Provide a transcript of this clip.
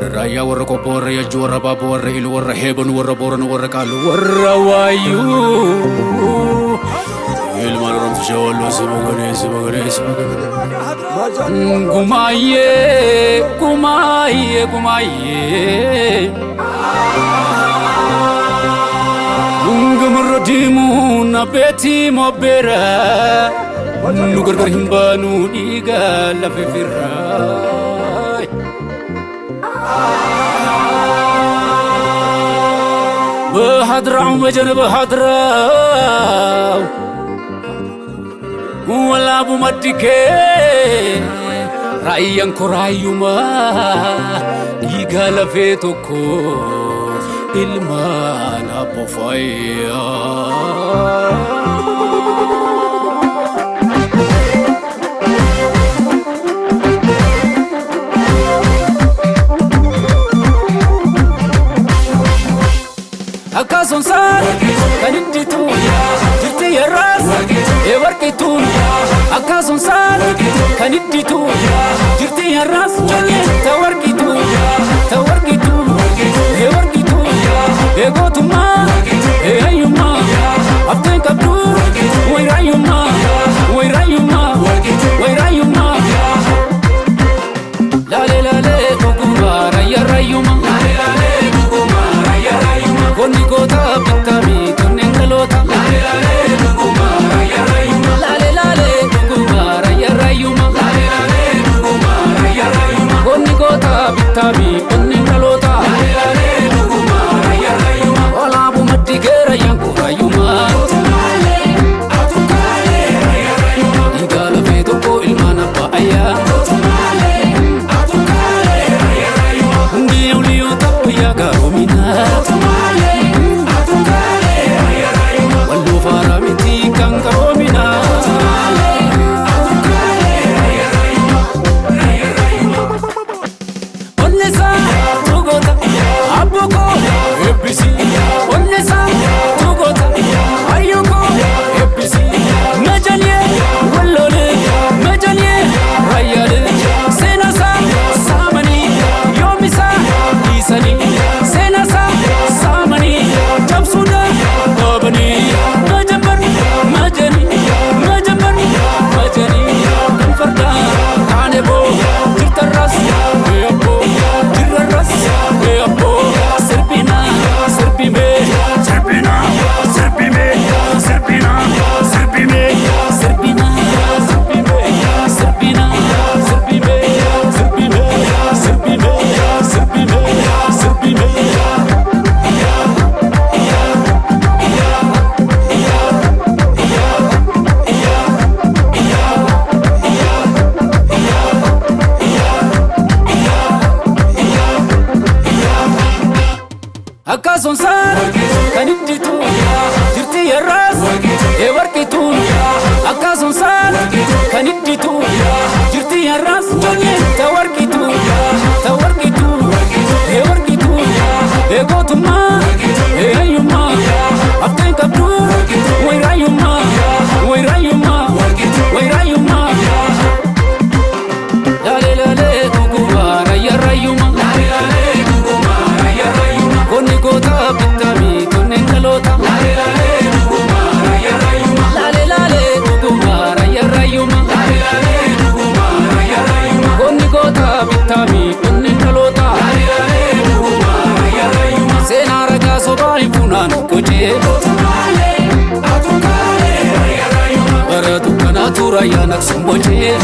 Warra Raayyaa, warra Qobboo, warra Yajjuu, warra Baabboo, warra Iluu, warra Heebanu, warra Booranu, warra Qaallu, warra Waayyuu. Ilmaan Oromticha Walloo sima godhee sima godhee sima godhee. Gumaayyee gumaayyee gumaayyee. Gamarra deemuun abbeetii mobbeera. Nu gargar hin baanu dhiiga lafa firraa. በሀድራው በጀነ በሀድራው ወላቡ መድኬ raayyaan koraayyumaa dhiiga lafee tokko ilmaan abbo fayyaa. Akkasumasaan kan hidditu jirti yerraas ee warqituun. Akkasumasaan kan hidditu jirti yerraas ta warqitu ta warqitu ee warqitu ee gootummaa ee hayyummaa hafteen qabdu wayraayyummaa wayraayyummaa wayraayyummaa. Laalee laalee dhuguma rayya rayyuma. Laalee laalee dhuguma rayya rayyuma. Konni goota bittaami tonneen dhaloota. Laalee laalee dhuguma rayya rayyuma. Laalee laalee dhuguma rayya rayyuma. Laalee laalee dhuguma rayya rayyuma. Konni goota bittaami tonneen dhaloota. Laalee laalee dhuguma rayya rayyuma. Olaabu maddi geerayyaan kurayyuma. Tumaalee atukaalee rayya rayyuma. Dhiigaa lafee tokko ilmaan abbaa ayyaa. Tumaalee atukaalee rayya rayyuma. Hundi oliyoo taphiyaa gaaroominaa. Tumaalee atukaalee rayya rayyuma. Walloo faaraa miti kan qaroominaa. Tumaalee atukaalee rayya rayyuma. Rayya rayyuma. Onnesaa tugoota abbukoo eebbisi. Onnesaa tugoota ayyukoo eebbisi. Mejalee walloolee mejalee rayyaalee seenaasaa saamanii yoomisaa dhiisanii seenaasaa saamanii cabsuudhaan dhaabanii majambar majanii majambar majanii kan fardaa taane boo jirtarras ee abboo jirrarras ee abboo sirbina sirbime Sirbina, sirbime, sirbina, sirbime. Sirbina sirbime sirbina sirbime sirbime sirbime sirbime sirbime. Akkasumasaan kan hidditu jirti yerraas ee warqituun. Akkasumasaan kan hidditu jirti yerraas ta warqitu ta warqitu ee warqitu ee gootummaa ee hayyummaa hafteen qabdu wayraayyummaa wayraayyummaa wayraayyummaa. Laalee laalee dhuguma rayya rayyuma. Laalee laalee dhuguma rayya rayyuma. Konni goota bittaami tonneen dhaloota. Laalee laalee dhuguma rayya rayyuma. Laalee laalee dhuguma rayya rayyuma. Laalee laalee dhuguma rayya rayyuma. Konni goota bittaami tonneen dhaloota. Laalee laalee dhuguma rayya rayyuma. Seenaa ragaa sobaa hin funaanu gojee. Tumaalee atukaalee rayya rayyuma. Bara dukkanaatu rayyaan aksuun bocee.